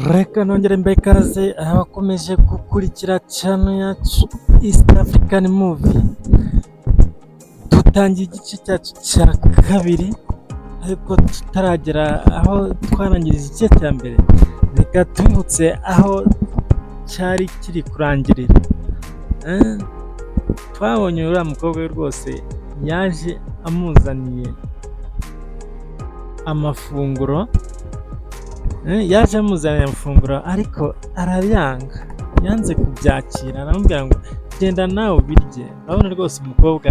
Reka nongere mbahe ikaze abakomeje gukurikira channel yacu East African Movie. Dutangiye igice cyacu cya kabiri, ariko tutaragera aho twarangirije igice cya mbere, reka tubibutse aho cyari kiri kurangirira. Twabonye uriya mukobwa we rwose yaje amuzaniye amafunguro, yaje amuzaniye amafunguro ariko arayanga, yanze kubyakira, aramubwira ngo genda nawe ubirye. Urabona rwose umukobwa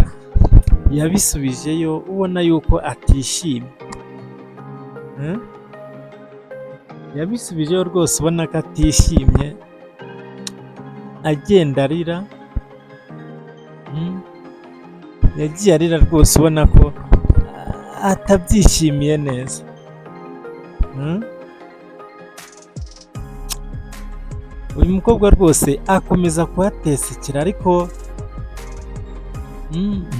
yabisubijeyo ubona yuko atishimye. Yabisubijeyo rwose ubona ko atishimye, agenda arira, yagiye arira rwose ubona ko atabyishimiye neza. Uyu mukobwa rwose akomeza kuhatesekera, ariko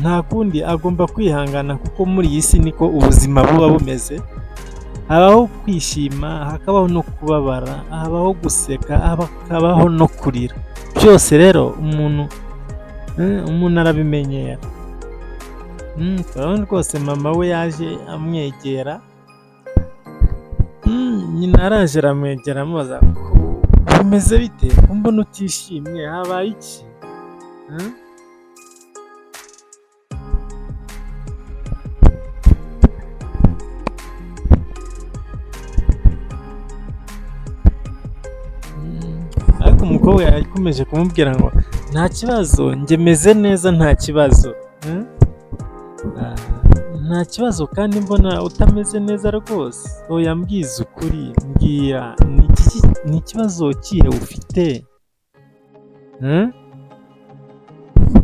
nta kundi, agomba kwihangana kuko muri iyi si niko ubuzima buba bumeze, habaho kwishima, hakabaho no kubabara, habaho guseka, hakabaho no kurira, byose rero umuntu arabimenyera. Turabona rwose mama we yaje amwegera, nyina araje aramwegera amubaza: "Bimeze bite ko mbona utishimye, habaye iki?" Ariko umukobwa yakomeje kumubwira ngo nta kibazo, njye meze neza, nta kibazo. Nta kibazo kandi mbona utameze neza rwose. Oya, mbwiza ukuri, mbwira, ni ikibazo kihe ufite? Ni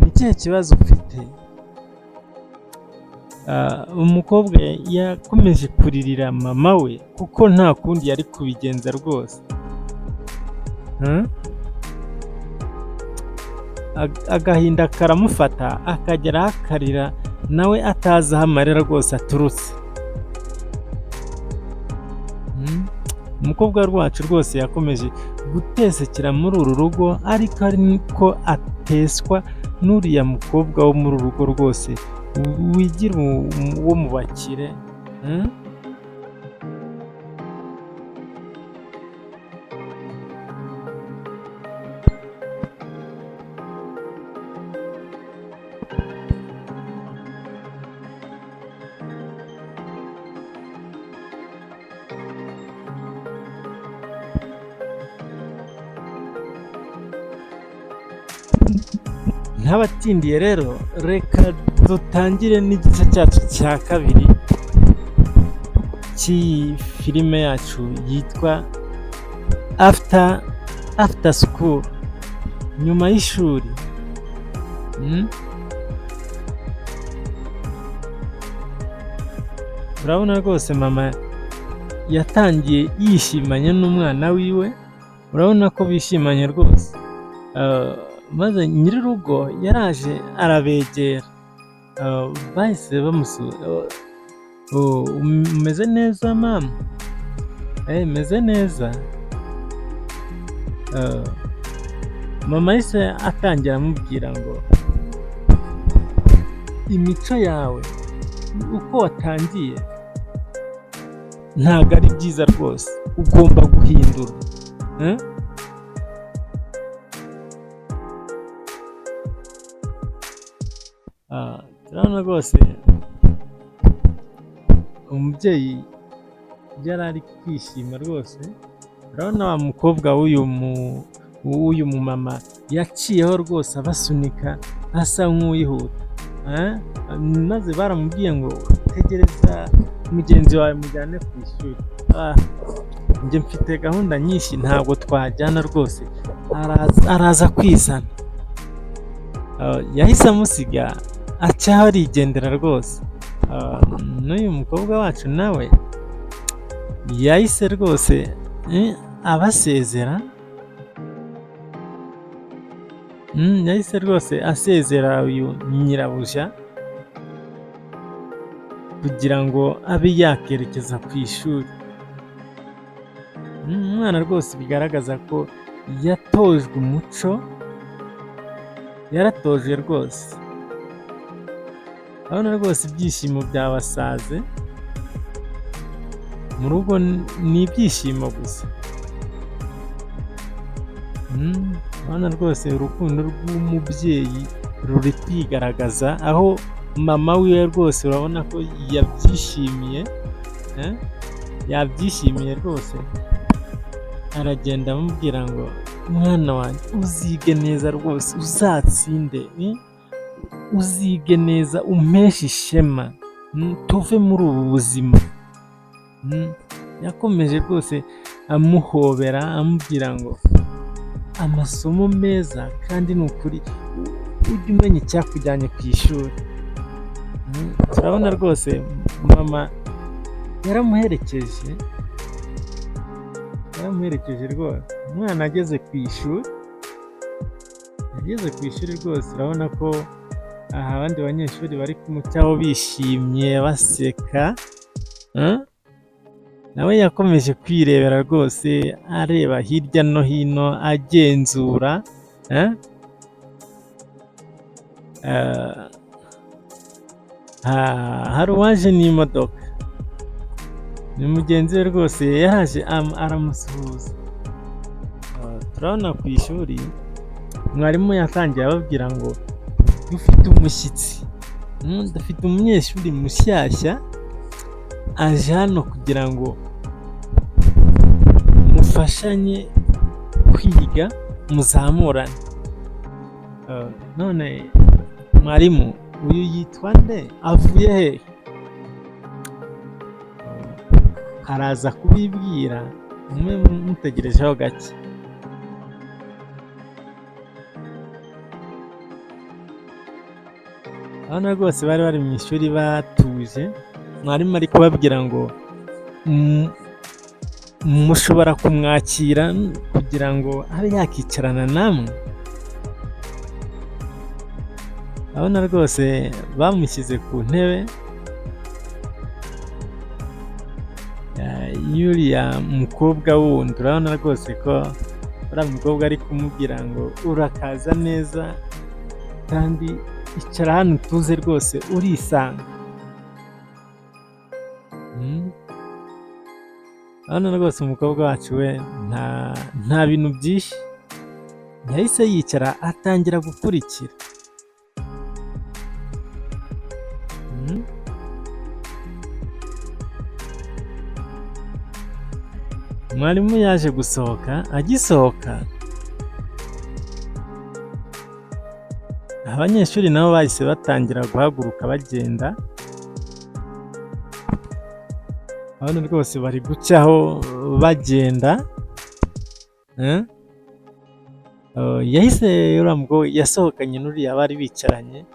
ikihe kibazo ufite? Umukobwa yakomeje kuririra mama we kuko nta kundi yari kubigenza rwose. Agahinda karamufata, akageraho akarira nawe atazi aho amarira rwose aturutse. Umukobwa wacu rwose yakomeje gutesekera muri uru rugo, ariko ariko ateswa n'uriya mukobwa wo muri uru rugo rwose wigira uwo mu bakire. Ntabatindiye rero, reka dutangire n'igice cyacu cya kabiri cy'iyi filime yacu yitwa After School, nyuma y'ishuri. Urabona rwose mama yatangiye yishimanye n'umwana wiwe, urabona ko bishimanye rwose. Maze nyir'urugo yaraje arabegera, bahise bamusura: "Umeze neza mama?" "Meze neza." Mama yahise atangira amubwira ngo imico yawe uko watangiye ntabwo ari byiza rwose, ugomba guhindura. Turabona rwose umubyeyi yari ari kwishima rwose, urabona wa mukobwa w'uyu mumama yaciyeho rwose abasunika asa nk'uwihuta, maze baramubwiye ngo tegereza mugenzi wawe mujyane ku ishuri. "Njye mfite gahunda nyinshi, ntabwo twajyana rwose, araza kwizana." Yahise amusiga acaho arigendera rwose. N'uyu mukobwa wacu nawe yahise rwose abasezera, yahise rwose asezera uyu nyirabuja kugira ngo abe yakerekeza ku ishuri. Umwana rwose bigaragaza ko yatojwe umuco, yaratojwe rwose. Urabona rwose ibyishimo byabasaze, mu rugo ni ibyishimo gusa. Urabona rwose urukundo rw'umubyeyi ruri kwigaragaza, aho mama wiwe rwose urabona ko yabyishimiye, yabyishimiye rwose, aragenda amubwira ngo mwana wanjye uzige neza rwose, uzatsinde, uzige neza umpeshe ishema, tuve muri ubu buzima. Yakomeje rwose amuhobera amubwira ngo amasomo meza kandi ni ukuri ujye umenya icyakujyanye ku ishuri. Turabona rwose mama yaramuherekeje, yaramuherekeje rwose. Umwana ageze ku ishuri, ageze ku ishuri rwose urabona ko aha abandi banyeshuri bari kumucaho bishimye baseka, nawe yakomeje kwirebera rwose areba hirya no hino agenzura, hari uwaje n'imodoka, ni mugenzi we rwose yaraje aramusuhuza. Turabona ku ishuri mwarimu yatangiye ababwira ngo dufite umushyitsi, dufite umunyeshuri mushyashya aje hano kugira ngo mufashanye kwiga muzamurane. None mwarimu uyu yitwa nde, avuye hehe? Araza kubibwira mube mutegerejeho gake. Urabona rwose bari bari mu ishuri batuje, mwarimu ari kubabwira ngo mushobora kumwakira kugira ngo abe yakicarana namwe. Urabona rwose bamushyize ku ntebe y'uriya mukobwa wundi, urabona rwose ko uriya mukobwa ari kumubwira ngo urakaza neza kandi icara hano utuze rwose urisanga. Urabona rwose umukobwa wacu we nta bintu byinshi, yahise yicara atangira gukurikira. Mwarimu yaje gusohoka, agisohoka abanyeshuri nabo bahise batangira guhaguruka bagenda, urabona rwose bari gucaho bagenda, yahise uriya mukobwa yasohokanye n'uriya bari bicaranye,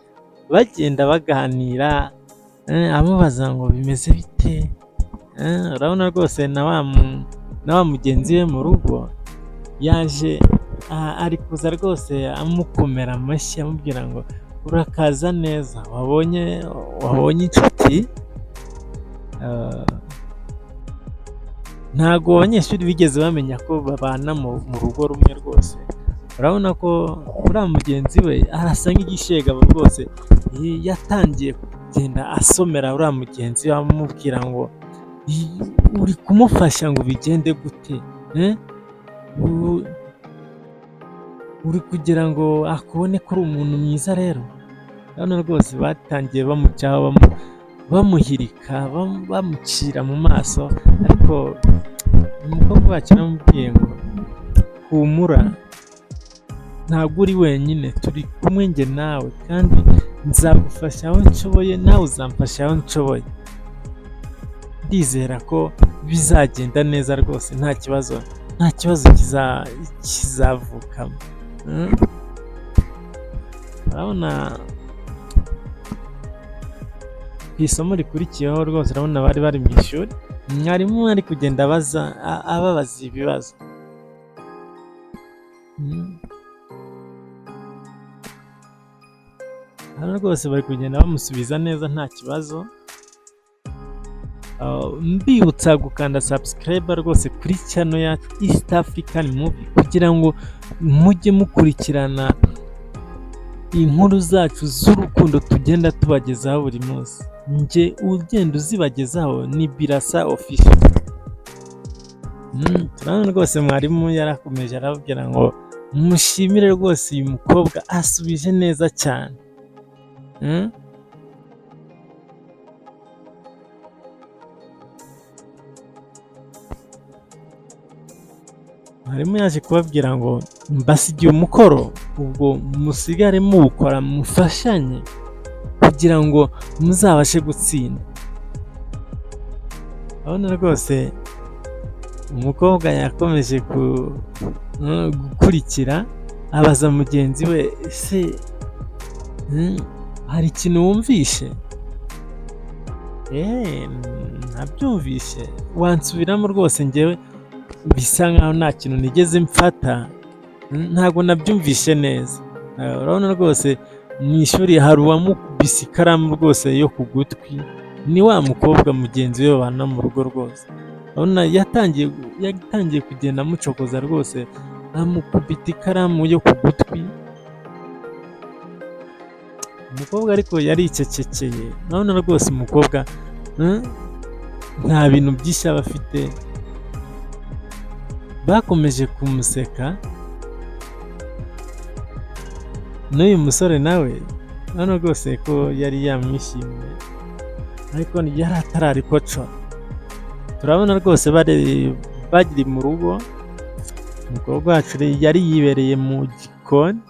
bagenda baganira, amubaza ngo bimeze bite, urabona rwose na wa mugenzi we mu rugo yaje ari kuza rwose amukomera amashyi amubwira ngo urakaza neza, wabonye inshuti. Ntabwo abanyeshuri bigeze bamenya ko babana mu rugo rumwe rwose, urabona ko uriya mugenzi we arasa nk'igishegabo rwose, yatangiye kugenda asomera uriya mugenzi we amubwira ngo uri kumufasha ngo bigende gute, uri kugira ngo akubone ko uri umuntu mwiza rero. Urabona rwose batangiye bamucaho bamuhirika, bamucira mu maso, ariko umukobwa wacu yaramubwiye ngo humura ntabwo uri wenyine, turi kumwe njye nawe kandi nzagufasha aho nshoboye nawe uzamfasha aho nshoboye. Ndizera ko bizagenda neza rwose nta kibazo, nta kibazo kizavukamo. Urabona ku isomo rikurikiyeho rwose urabona bari bari mu ishuri, mwarimu ari kugenda abaza ababaza ibibazo. Hano rwose bari kugenda bamusubiza neza nta kibazo. Mbibutsa gukanda subscribe rwose kuri channel yacu East African Movie, kugira ngo mujye mukurikirana inkuru zacu z'urukundo tugenda tubagezaho buri munsi. Njye ugenda uzibagezaho ni Birasa Official. Turabona rwose mwarimu yarakomeje arababwira ngo mushimire rwose uyu mukobwa asubije neza cyane. Mwarimu yaje kubabwira ngo mbasigiye umukoro, ubwo musigare muwukora mufashanye kugira ngo muzabashe gutsinda. Urabona rwose umukobwa yakomeje gukurikira, abaza mugenzi we: ese hari ikintu wumvishe? Eee, nabyumvishe, wansubiramo rwose, njyewe bisa nkaho nta kintu nigeze mfata, ntabwo nabyumvishe neza. Urabona rwose mu ishuri hari uwamukubise ikaramu rwose yo ku gutwi, ni wa mukobwa mugenzi we babana mu rugo rwose. Urabona yatangiye kugenda amucokoza rwose, amukubita ikaramu yo ku gutwi. Umukobwa ariko yaricecekeye. Urabona rwose umukobwa nta bintu byinshi aba afite. Bakomeje kumuseka, n'uyu musore nawe urabona rwose ko yari yamwishimiye, ariko yari atararikocora. Turabona rwose bari bakiri mu rugo, umukobwa wacu yari yibereye mu gikoni,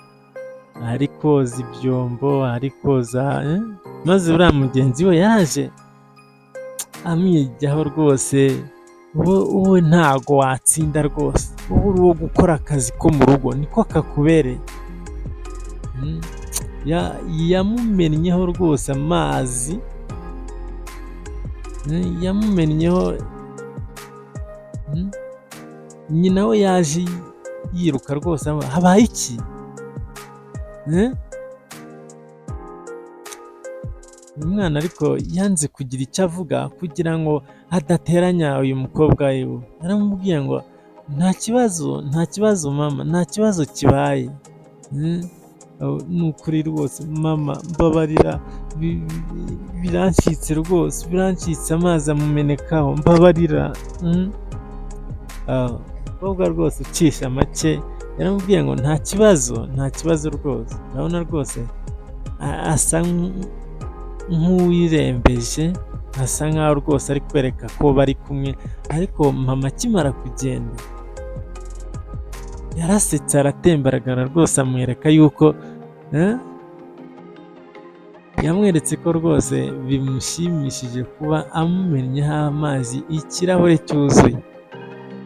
ari koza ibyombo, ari koza, maze uriya mugenzi we yaje amwijyaho rwose: wowe ntago watsinda rwose, wowe uri uwo gukora akazi ko mu rugo niko kakubereye. Yamumennyeho rwose amazi, yamumennyeho. Nyina we yaje yiruka rwose: habaye iki? Uyu mwana ariko yanze kugira icyo avuga kugira ngo adateranya uyu mukobwa we. Yaramubwiye ngo nta kibazo, nta kibazo mama, nta kibazo kibaye. Ni ukuri rwose mama, mbabarira, birancitse rwose, birancitse, amazi amumenekaho, mbabarira. Umukobwa rwose ucisha make yaramubwiye ngo nta kibazo, nta kibazo rwose. Urabona rwose asa nk'uwirembeje, asa nkaho rwose ari kwereka ko bari kumwe, ariko mama akimara kugenda yarasetse aratembaragara rwose, amwereka yuko yamweretse ko rwose bimushimishije kuba amumennyeho amazi ikirahure cyuzuye,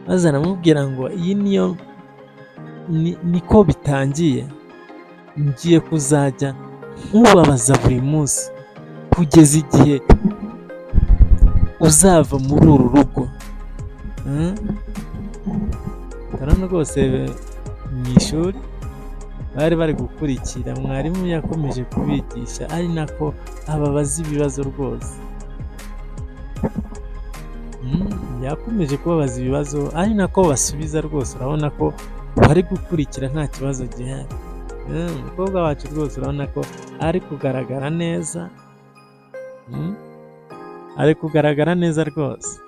maze aramubwira ngo iyi niyo niko bitangiye, ngiye kuzajya nkubabaza buri munsi kugeza igihe uzava muri uru rugo. Urabona rwose mu ishuri bari bari gukurikira, mwarimu yakomeje kubigisha ari nako ababaza ibibazo rwose. Yakomeje kubabaza ibibazo ari nako basubiza rwose, urabona ko bari gukurikira nta kibazo gihari. Umukobwa wacu rwose urabona ko ari kugaragara neza, ari kugaragara neza rwose.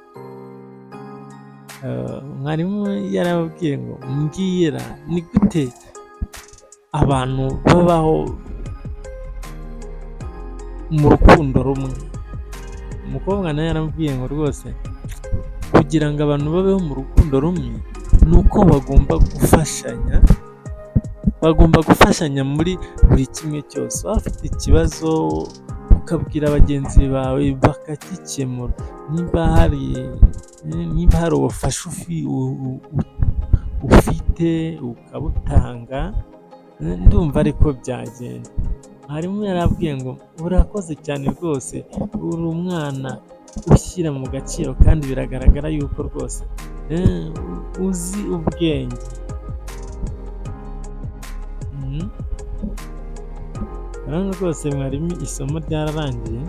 Mwarimu yarababwiye ngo mbwira, ni gute abantu babaho mu rukundo rumwe? Umukobwa nawe yaramubwiye ngo rwose kugira ngo abantu babeho mu rukundo rumwe ni uko bagomba gufashanya, bagomba gufashanya muri buri kimwe cyose. Waba ufite ikibazo ukabwira bagenzi bawe bakagikemura, niba hari ubufasha ufite ukabutanga, ndumva ariko byagenda. Mwarimu yarabwiye ngo urakoze cyane rwose, uri umwana ushyira mu gaciro kandi biragaragara yuko rwose uzi ubwenge. Urabona rwose mwarimu isomo ryararangiye,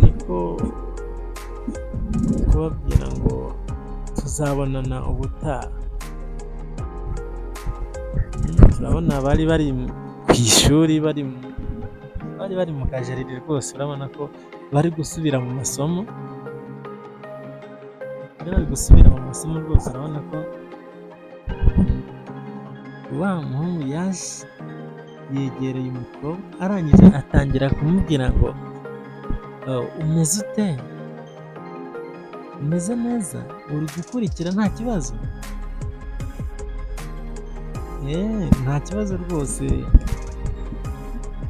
niko ngo tuzabonana ubutaha. Turabona bari bari ku ishuri, bari mu kajaride rwose, urabona ko bari gusubira mu masomo, bari bari gusubira mu masomo rwose. Urabona ko wa muhungu yaje yegereye umukobwa, arangije atangira kumubwira ngo umeze ute? Umeze neza? Uri gukurikira nta kibazo? Nta kibazo rwose,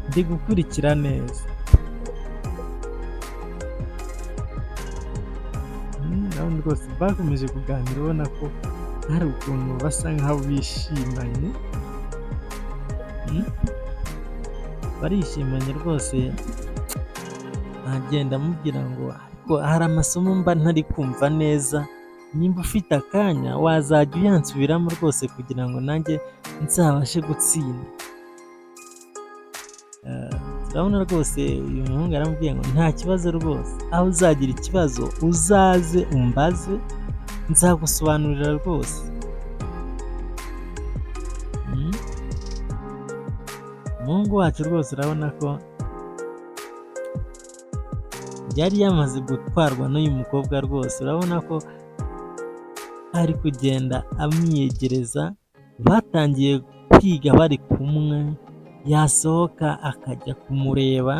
ndi gukurikira neza. Urabona rwose bakomeje kuganira, ubona ko hari ukuntu basa nkaho bishimanye, barishimanye rwose, agenda amubwira ngo ariko hari amasomo mba ntari kumva neza, nimba ufite akanya wazajya uyansubiramo rwose kugira ngo nanjye nzabashe gutsinda. Turabona rwose uyu muhungu aramubwiye ngo nta kibazo rwose, aho uzagira ikibazo uzaze umbaze, nzagusobanurira rwose. Umuhungu wacu rwose urabona ko yari yamaze gutwarwa n'uyu mukobwa rwose, urabona ko ari kugenda amwiyegereza, batangiye kwiga bari kumwe, yasohoka akajya kumureba,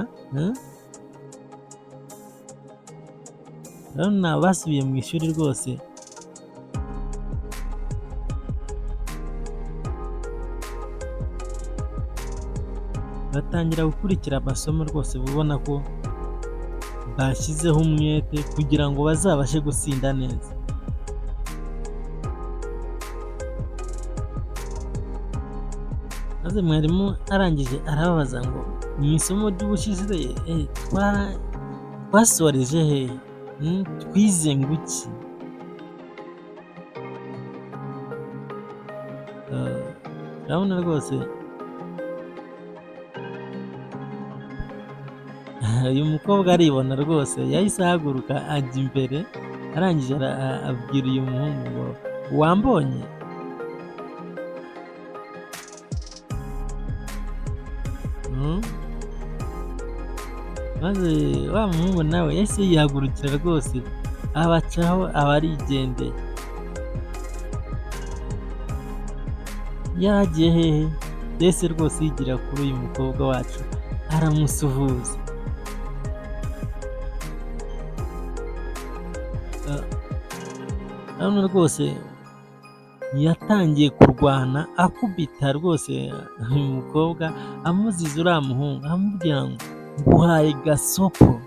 urabona basubiye mu ishuri rwose. Batangira gukurikira amasomo rwose, ubona ko bashyizeho umwete kugira ngo bazabashe gutsinda neza. Maze mwarimu arangije arababaza ngo mu isomo ry'ubushize twasoreje hehe? Twize ngo iki? Urabona rwose uyu mukobwa aribona rwose, yahise ahaguruka ajya imbere, arangije abwira uyu muhungu ngo wambonye? Maze wa muhungu nawe yahise yihagurukira rwose, abacaho aba arigendeye. Yari agiye hehe? Yahise rwose yigira kuri uyu mukobwa wacu aramusuhuza. Urabona rwose yatangiye kurwana akubita rwose uyu mukobwa, amuziza uriya muhungu, amubwira ngo nguhaye gasopo,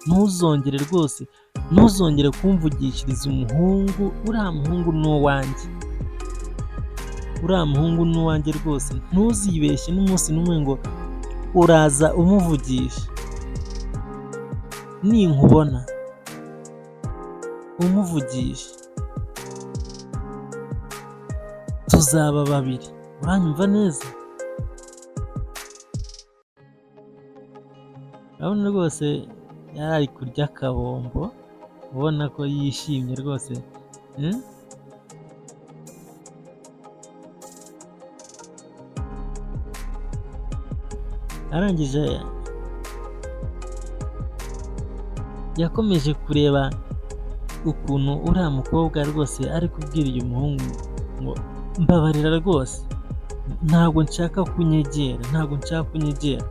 ntuzongere rwose, ntuzongere kumvugishiriza umuhungu, uriya muhungu ni uwanjye, uriya muhungu ni uwanjye rwose, ntuzibeshye n'umunsi n'umwe ngo uraza umuvugisha, ninkubona umuvugisha tuzaba babiri, uranyumva neza? Urabona rwose yari ari kurya akabombo, ubona ko yishimye rwose. Arangije yakomeje kureba ukuntu uriya mukobwa rwose ari kubwira uyu muhungu ngo mbabarira rwose, ntabwo nshaka kunyegera, ntabwo nshaka kunyegera,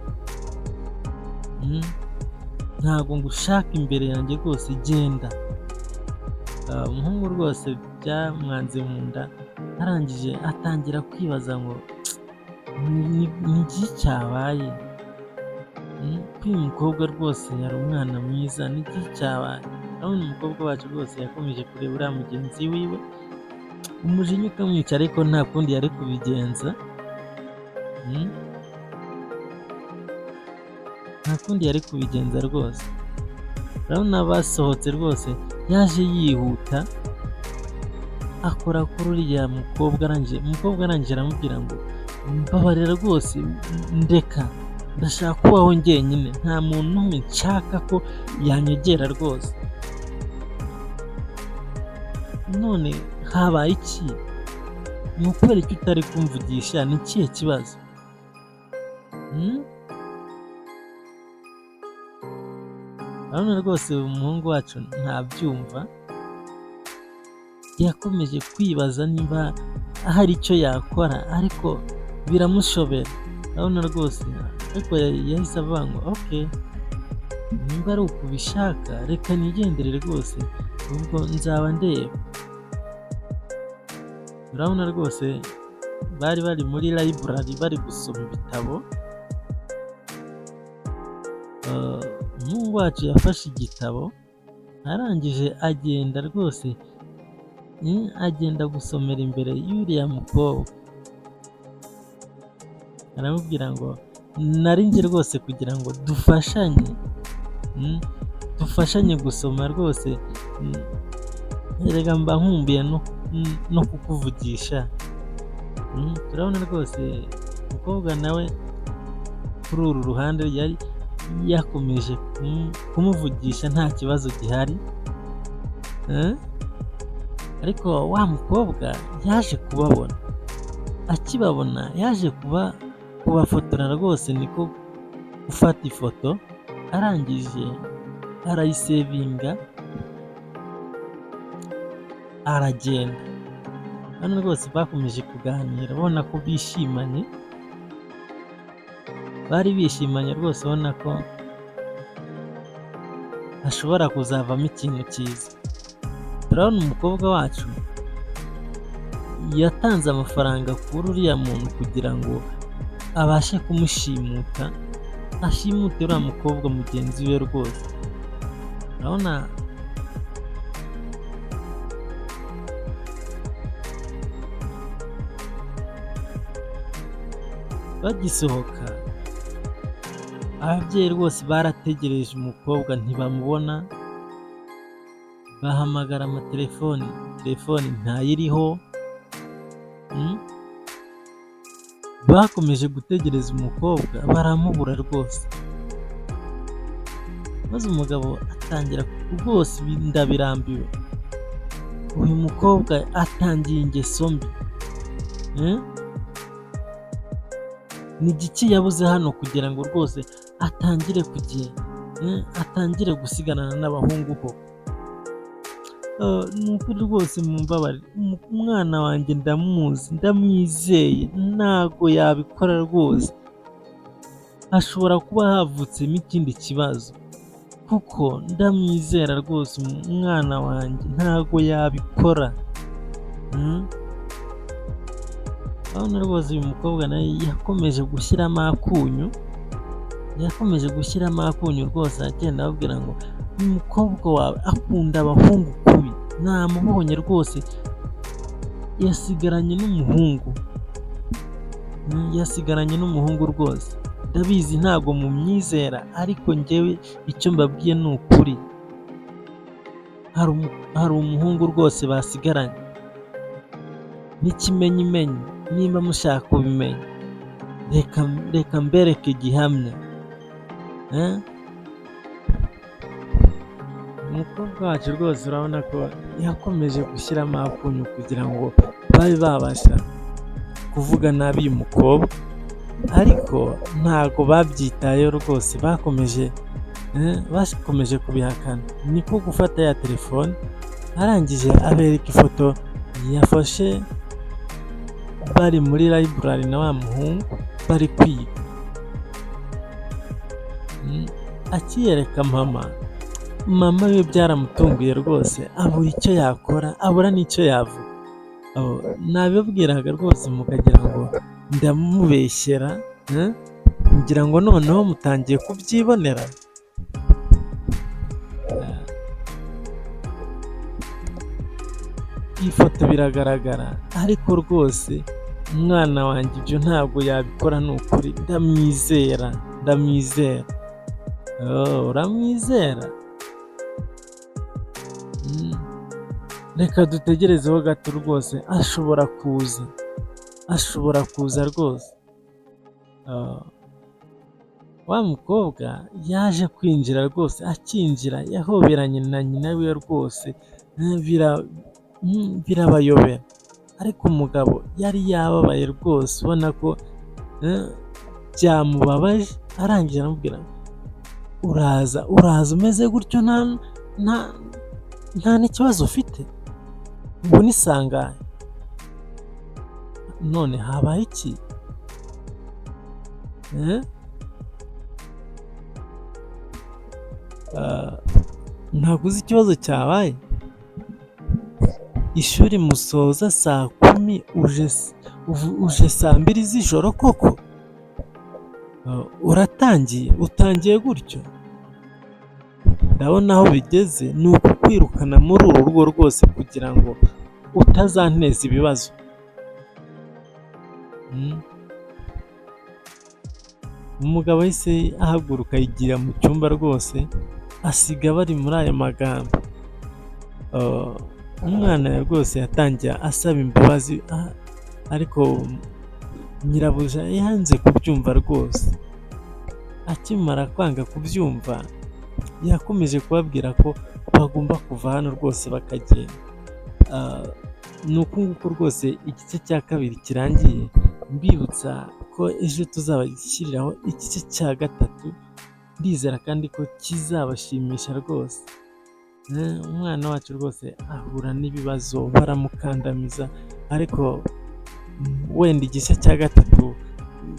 ntabwo ngushaka imbere yanjye rwose, genda. Umuhungu rwose byamwanze mu nda, arangije atangira kwibaza ngo ni iki cyabaye? Ko uyu mukobwa rwose yari umwana mwiza, ni iki cyabaye? Urabona umukobwa wacu rwose yakomeje kureba uriya mugenzi wiwe, umujinya ukamwica, ariko nta kundi yari kubigenza, nta kundi yari kubigenza rwose. Urabona basohotse rwose, yaje yihuta akora kuri uriya mukobwa, arangije umukobwa arangije aramubwira ngo mbabarira rwose, ndeka, ndashaka kubaho njyenyine, nta muntu n'umwe nshaka ko yanyegera rwose. None habaye iki? Ni ukubera iki utari kumvugisha? Ni ikihe kibazo? Urabona rwose umuhungu wacu ntabyumva, yakomeje kwibaza niba hari icyo yakora ariko biramushobera. Urabona rwose ariko yahise avuga ngo okay, nimba ari uku ubishaka reka nigendere rwose, ubwo nzaba ndeba. Urabona rwose bari bari muri library bari gusoma ibitabo, umuhungu wacu yafashe igitabo arangije agenda rwose, agenda gusomera imbere y'uriya mukobwa, aramubwira ngo nari nje rwose kugira ngo dufashanye, dufashanye gusoma rwose, erega mba nkumbuye no kukuvugisha. Turabona rwose umukobwa nawe kuri uru ruhande yari yakomeje kumuvugisha nta kibazo gihari, ariko wa mukobwa yaje kubabona, akibabona yaje kubafotora rwose, niko gufata ifoto arangije arayisevinga aragenda. Hano rwose bakomeje kuganira ubona ko bishimanye, bari bishimanye rwose ubona ko hashobora kuzavamo ikintu cyiza. Turabona umukobwa wacu yatanze amafaranga kuri uriya muntu kugira ngo abashe kumushimuta, ashimute uriya mukobwa mugenzi we rwose. Urabona bagisohoka ababyeyi rwose barategereje umukobwa ntibamubona, bahamagara amatelefoni, telefoni ntayiriho, bakomeje gutegereza umukobwa baramubura rwose, maze umugabo atangira rwose ndabirambiwe, uyu mukobwa atangiye ingeso mbi, ni igiki yabuze hano kugira ngo rwose atangire kugenda, atangire gusiganana n'abahungu koko? Ni ukuri rwose mumbabarire, umwana wanjye ndamuzi, ndamwizeye, ntago yabikora rwose, hashobora kuba havutsemo ikindi kibazo kuko ndamwizera rwose, umwana wanjye ntago yabikora. Urabona rwose uyu mukobwa nawe yakomeje gushyiramo akunyu, yakomeje gushyiramo akunyu rwose, agenda ababwira ngo uyu mukobwa wawe akunda abahungu kubi, namubonye rwose yasigaranye n'umuhungu, yasigaranye n'umuhungu rwose, ndabizi ntabwo mumwizera ariko njyewe icyo mbabwiye ni ukuri, hari umuhungu rwose basigaranye, n'ikimenyimenyi nimba mushaka kubimenya reka mbereke gihamya. Umukobwa wacu rwose urabona ko yakomeje gushyiramo akunyu kugira ngo babe babasha kuvuga nabi uyu mukobwa, ariko ntabwo babyitayeho rwose, bakomeje kubihakana, niko gufata ya telefone arangije abereka ifoto yafashe bari muri library na wa muhungu bari kwiga, akiyereka mama, mama we byaramutunguye rwose, abura icyo yakora, abura n'icyo yavuga, nabibabwiraga rwose mukagira ngo ndamubeshyera, ngira ngo noneho mutangiye kubyibonera. Iyi foto biragaragara ariko rwose umwana wanjye ibyo ntabwo yabikora ni ukuri, ndamwizera, ndamwizera. Uramwizera? Reka dutegerezeho gato rwose, ashobora kuza, ashobora kuza rwose. Wa mukobwa yaje kwinjira rwose, akinjira yahoberanye na nyina wiwe rwose, Birabayobera, ariko umugabo yari yababaye rwose, ubona ko byamubabaje. Arangije aramubwira: "Uraza, uraza umeze gutyo, nta n'ikibazo ufite, ubu ni sangahe? None habaye iki?" Eh? Ah, ntabwo uzi ikibazo cyabaye? Ishuri musoza saa 10, uje saa 2 z'ijoro koko? Ah, uratangiye, utangiye gutyo? Ndabona aho bigeze ni ukukwirukana muri uru rugo rwose kugira ngo utazanteza ibibazo. Umugabo yahise ahaguruka yigira mu cyumba rwose, asiga bari muri ayo magambo. Umwana rwose yatangiye asaba imbabazi, ariko nyirabuja yanze kubyumva rwose. Akimara kwanga kubyumva, yakomeje kubabwira ko bagomba kuva hano rwose bakagenda. Ni uku nguku rwose igice cya kabiri kirangiye, mbibutsa ko ejo tuzabashyiriraho igice cya gatatu, ndizera kandi ko kizabashimisha rwose. Umwana wacu rwose ahura n'ibibazo, baramukandamiza, ariko wenda igice cya gatatu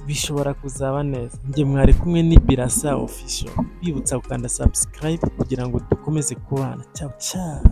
bishobora kuzaba neza. Njye mwari kumwe ni Birasa Official, mbibutsa gukanda subscribe kugira ngo dukomeze kubana. Ciao ciao.